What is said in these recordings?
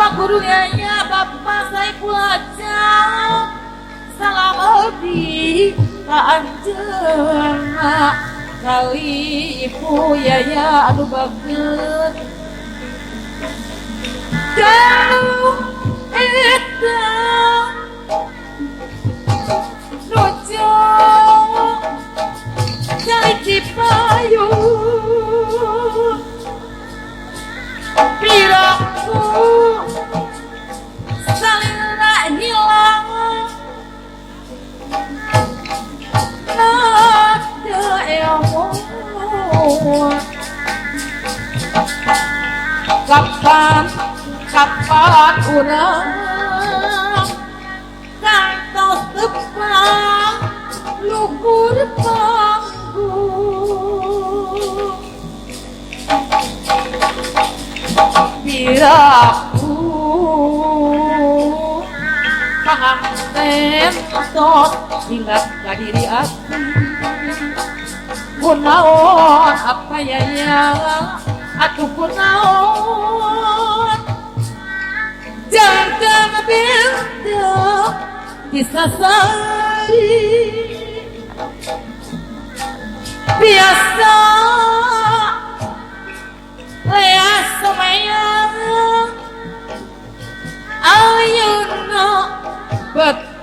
Bapak Guru Yaya, Bapak Saiful Hajat, salam abdi ka anjeunna kali Ibu Yaya anu bager. Dalu eta nuju cai Cipayung, piraku salira hilang nada ilmu. Kapan kapan urang kantos tepang luhur panggung, piraku panganten tos hilap ka diri aku, kunaon apa ya ya atuh kunaon jangan beda disasari biasa leas semayang ayeuna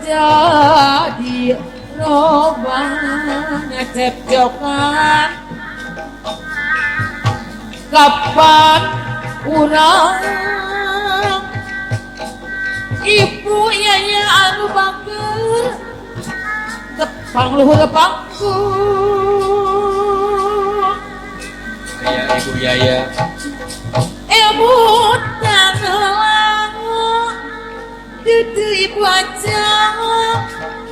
jadi loba cepcokan. Kapan urang Ibu Yaya anu bager tepang luhur panggung. Aya Ibu Yaya. Ilmu tangelang dudu ibu aja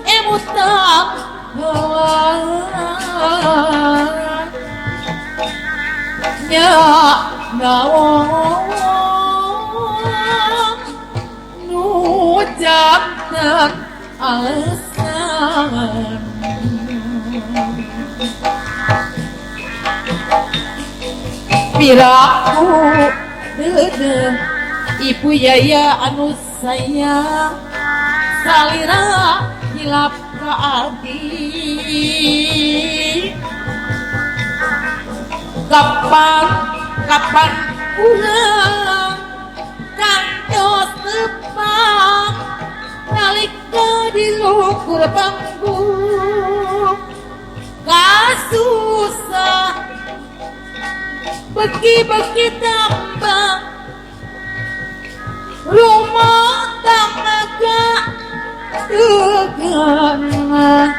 ilmu tangelang nya naon nu janten alasan piraku deudeuh Ibu Yaya anu sayang salira hilap ka abdi. Kapan kapan urang kantos tepang nalika di luhur panggung kasusah beki-beki tambah rumah tangga dengan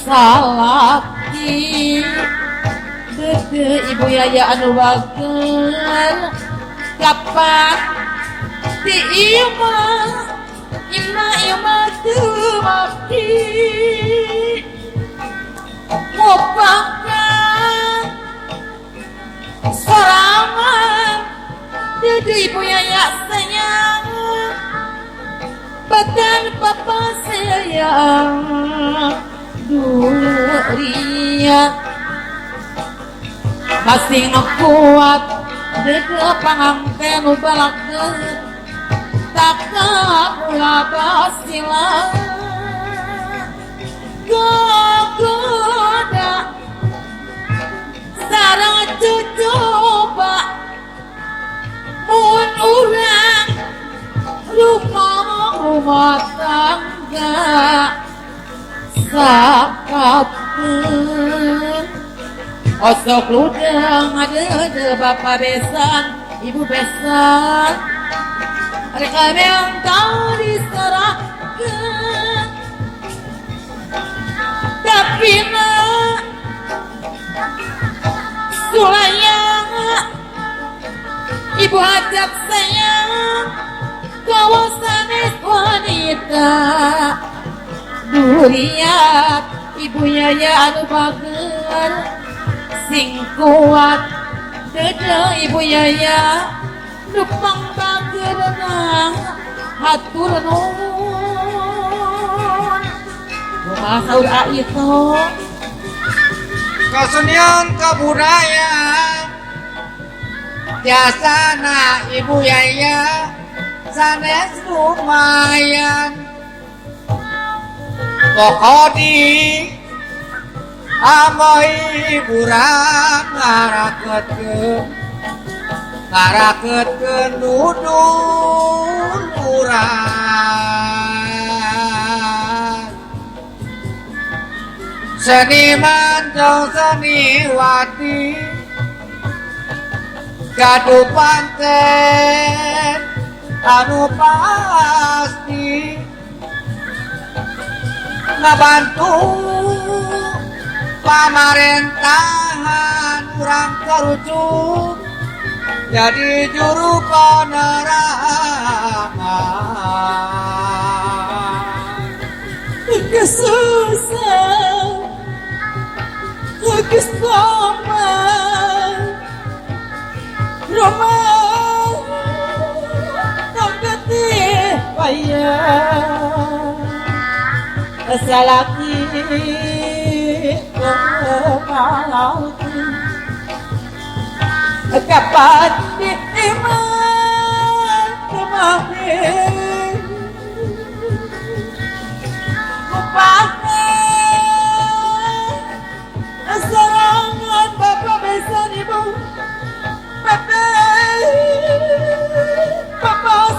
salaki dede Ibu Yaya anu bager kapan di imah imah imah teu maki ngopakan sorangan dede Ibu Yaya sayang badan papa sayang durian masih kuat dede panganten balakeun takkan ulah basila gogoda sareng cucoba mun urang rumah rumah tangga sakapeun osok ludeng adede bapak besan ibu besan reka minta diserahkeun tapi na sulayang ibu hajat sayang kawasanes wanita duriat Ibu Yaya anu bager sing kuat dede Ibu Yaya nupang bagerna hatur nuhun kumaha saur Aito. Kesenian kebudayaan Jasana Ibu Yaya sanes lumayan. Pokodi amoi burang ngaraketkeun ngaraketkeun dudul urang. Seniman jeung seniwati gaduh pancen anu pasti ngabantu pamarentahan urang karucuk jadi juru penerangan. Kesusah Kesama Roma Tanggati Payah Salaki Kemauti Kapan iman kemahin Kupake Serangan bapak besan ibu Bapak Bapak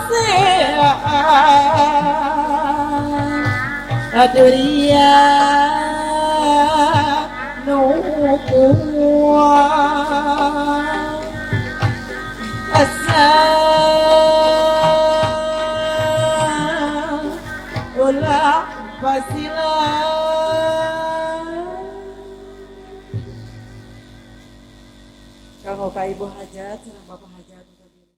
Aduria Nukua Asa Ulah Basila. Kanggo ka Ibu Hajat sareng Bapak.